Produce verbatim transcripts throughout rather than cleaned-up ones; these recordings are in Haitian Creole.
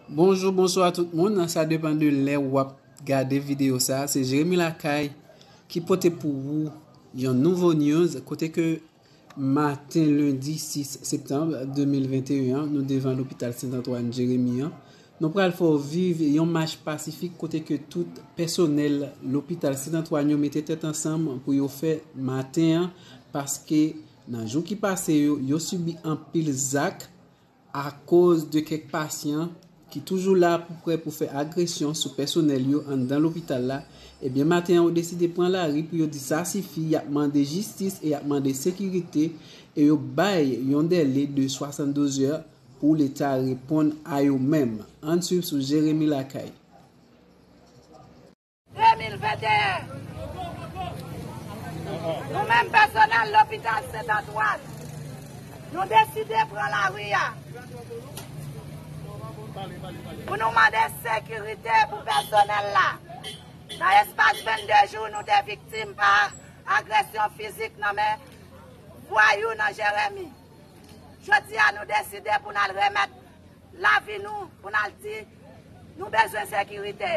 Bonjou, bonswa tout moun. Sa depann de lè w ap gade videyo sa. Se Jeremi Lakay ki pote pou ou yon nouvo news kote ke maten lendi sis septanm de mil venteyen an, nou devan lopital Sent Antwàn Jeremi an. Nou pral fè w viv yon mach pasifik kote ke tout pèsonèl lopital Sent Antwàn yo mete tèt ansanm pou yo fè maten an, paske nan jou ki pase yo, yo sibi anpil zak akoz de kèk pasyan ki toujou la pou prè pou fè agresyon sou pèsonèl yo anndan lopital la, ebyen, maten an, yo deside pran lari pou yo di sa sifi, y ap mande jistis e y ap mande sekirite, e yo bay yon dèle de swasanndouz è pou Leta reponn a yo menm. Ann swiv sou Jeremi Lakay. De mil venteyen, nou menm pèsonèl lopital Sent Antwàn, nou deside pran lari a pou nou mande sekirite pou pèsonèl la. Nan espas vennde jou, nou te viktim pa agresyon fizik nan men vwayou nan Jeremi. Jodi a, nou deside pou n al remèt lavi nou, pou n al di nou bezwen sekirite.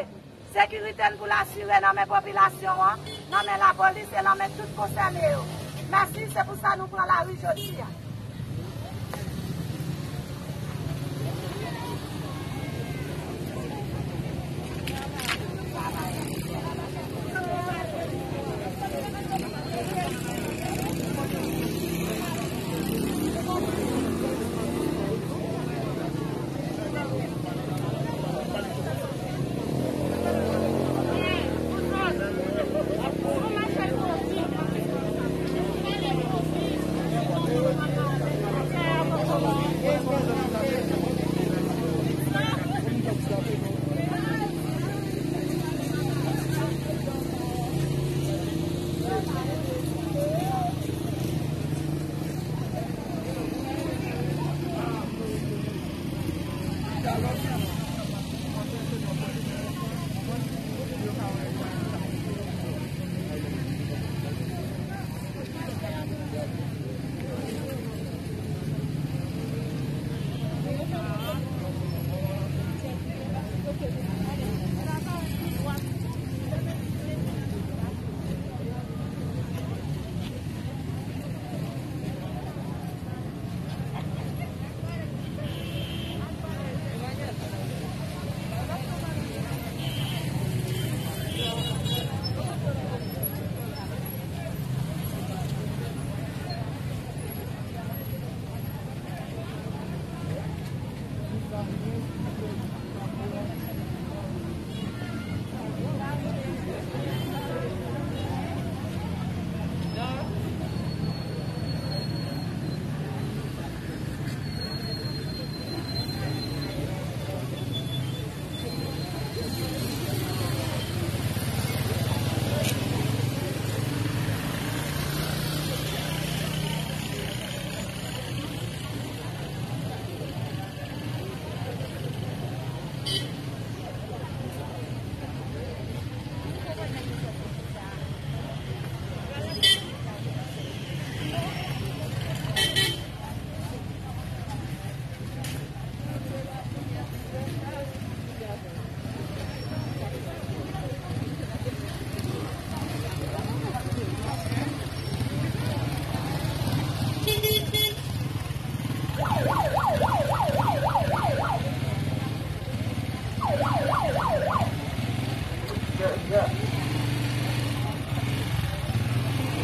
Sekirite n pou l asire nan men popilasyon an, nan men lapolis e nan men tout konsène yo. Mèsi, se pou sa nou pran lari jodi a.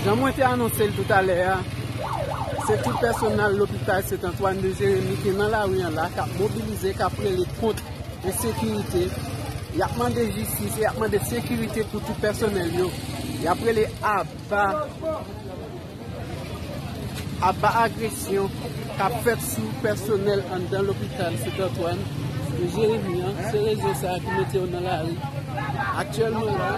Jan mwen te anonse l toutalè a, se tout pèsonèl lopital Sent Antwàn de Jeremi ki nan lari an la, k ap mobilize, k ap rele kont ensekirite. Y ap mande jistis e y ap mande sekirite pou tout pèsonèl yo. Y ap rele aba, aba agresyon k ap fèt sou pèsonèl anndan lopital Sent Antwàn de Jeremi an. Se rezon sa a ki mete yo nan lari aktyèlman la.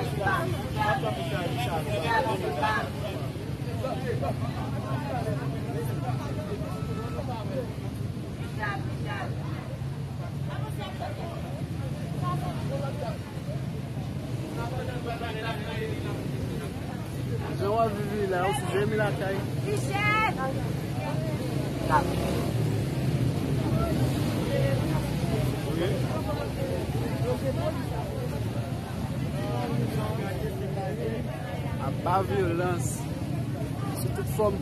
Jan w ap viv li la, ou sou Jeremi Lakay. Aba vyolans sou tout fòm.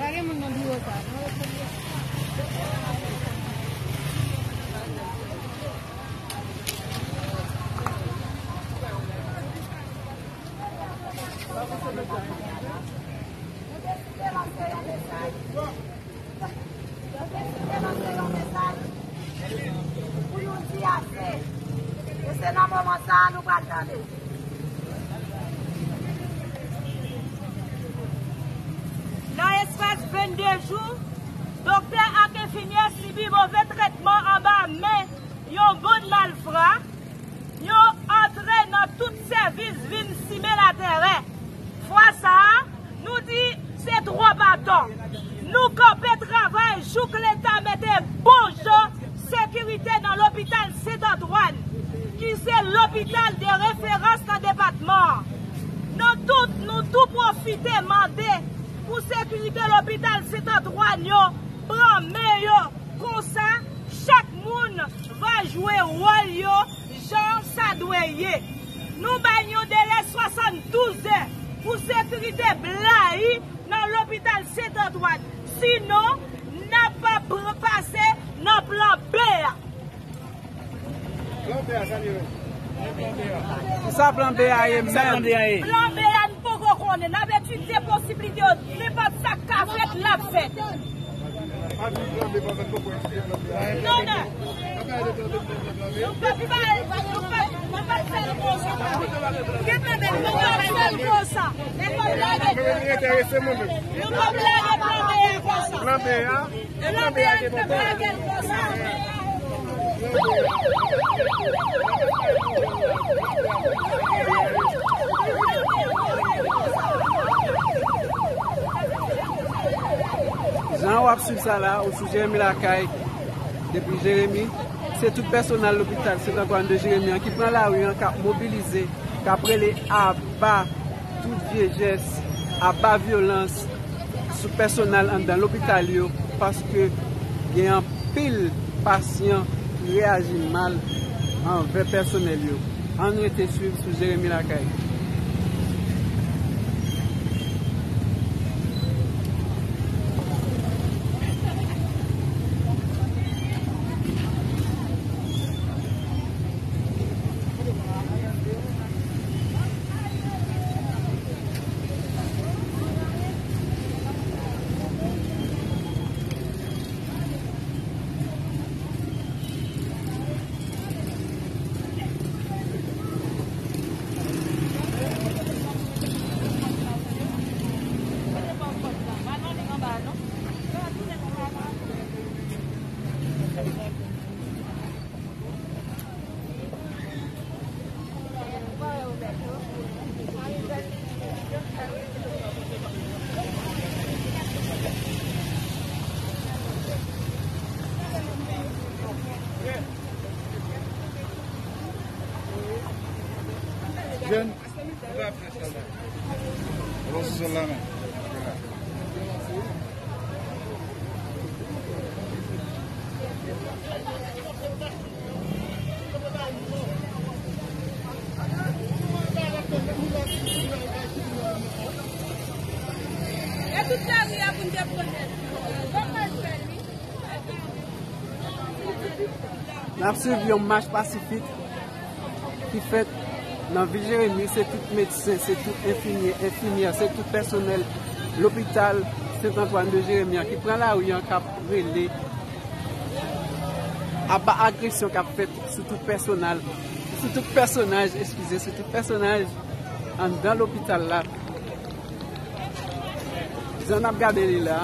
Pa gen moun nan biwo sa. Nou deside lanse yon mesaj. Nou deside lanse yon mesaj pou nou di ase. E se nan moman sa a nou pral tande. Nan espas vennde jou, doktè ak enfimyè sibi move tretman anba men yon bann malfra. Yo antre nan tout sèvis vin simen laterè. Fwa sa a, nou di se twòp atò. Nou kanpe travay jouk Leta mete bon jan sekirite nan lopital Sent Antwàn, ki se lopital de referans nan depatman an. Nou tout, nou tou pwofite mande pou sekirite lopital Sent Antwàn yo pran men yo. Konsa, chak moun va jwe wòl yo jan sa dwe ye. Nou bay yon delè swasanndouz è pou sekirite blayi nan lopital Sent Antwàn. Sinon, n ap pr-, pase nan plan B a. Plan B a, sa li ye? Kisa plan B a ye menm? Plan B a ye. Plan B a, n poko konnen. N ap etidye posiblite yo. Nenpòt sa k ka fèt, l ap fèt. Pa di plan B pa fèt, poko etidye plan B a. Non, non. Nou p ap, nou p ap, nou p ap fè l konsa. Gen plan B, nou p ap fè l konsa. Nou p ap lage plan B a konsa. Plan B a. Jan w ap swiv sa la, ou sou Jeremi Lakay, depi Jeremi, se tout pèsonèl lopital Sent Antwàn de Jeremi an ki pran lari an, k ap mobilize, k ap rele aba tout vye jès, aba vyolans sou pèsonèl anndan lopital yo, paske gen anpil pasyan ki reyaji mal anvè pèsonèl yo. Ann rete swiv sou Jeremi Lakay. Jèn. Bon, sou la men. E tout lari a pou n te pran nèt. Bon, mwen fè li. N ap swiv yon mach pasifik ki fèt nan vil Jeremi. Se tout medsen, se tout enfimyè, enfimyè, se tout pèsonèl lopital Sent Antwàn de Jeremi an ki pran lari an, k ap rele aba agresyon k ap fèt sou tout pèsonèl ki Sou tout pèsonaj, eskize, sou tout pèsonaj anndan lopital la. Jan n ap gade li la,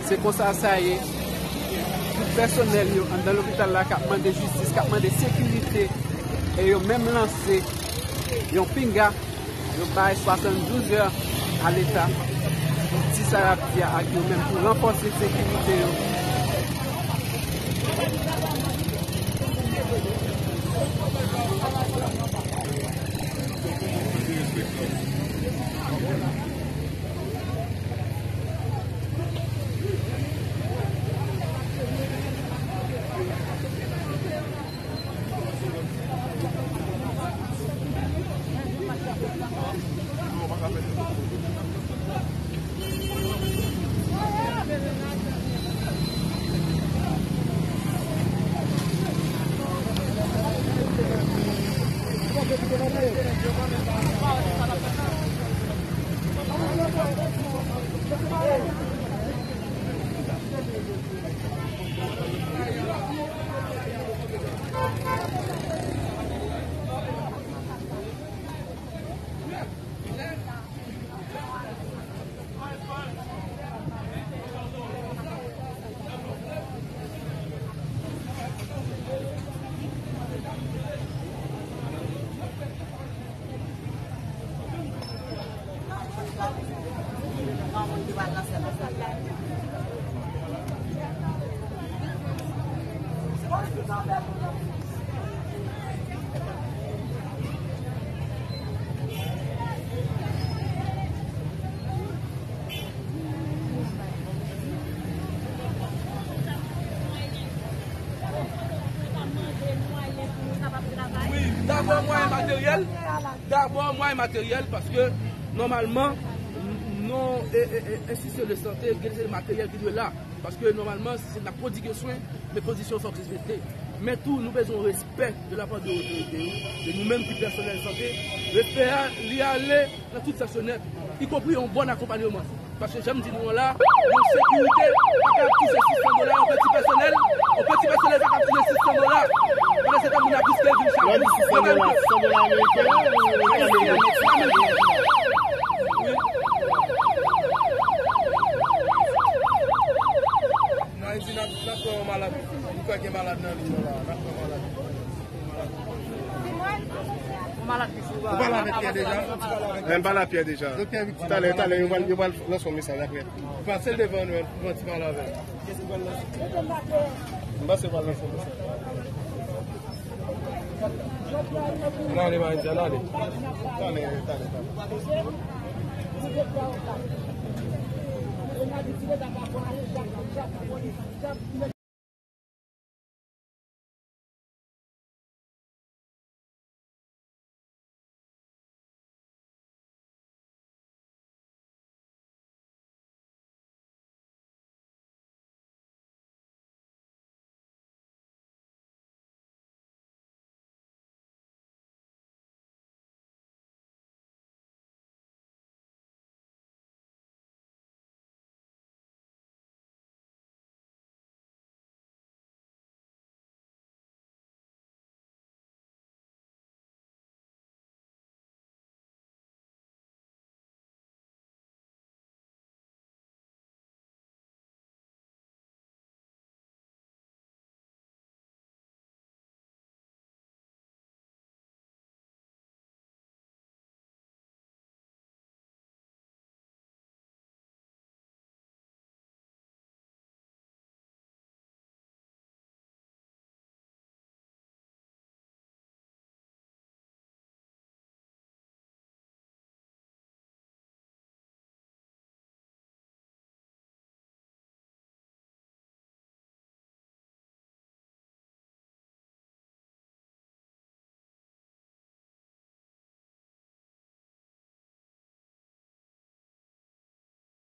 se konsa sa ye. Tout pèsonèl yo anndan lopital la k ap mande jistis, k ap mande sekirite, e yo menm lanse yon pinga. Yo bay swasanndouz è a Leta pou di sa y ap di a ak yo menm pou ranfòse sekirite yo. Wi, dabò mwayen materyèl, dabò mwayen materyèl, paske nòmalman, non, e, e, e, enstitisyon de sante, gen de materyèl ki dwe la, paske nòmalman, si se n ap pwodwige swen, men kondisyon fòk respekte. Men tou, nou bezwen respè de la part de otorite yo, de nou menm ki pèsonèl sante, respè a, li ale nan tout sans yo nèt, ikonpri yon bon akonpanyeman. Paske jan m di nou an la, yon sekirite pa ka ap touche sis san dola, yon peti pèsonèl, yon peti pèsonèl pa ka ap touche sis san dola. Pandan se tan moun ap riske vi chak jou. Lè w di sis san dola, sis san dola ameriken ou ameriken? Wi. Nan Ayiti, n ap, n ap pran yon malad. M kwè gen malad nan liy nan la. N ap pran malad. Ou pale avèk Pyè deja? M pale ak Pyè deja. Talè, talè, yo pral, yo pral lanse yon mesaj apre. Pase l devan nou, pou mwen ti pale avè l. M panse yo pral lanse yon mesaj. Ann ale, Maritza, ann ale. Talè, talè, talè.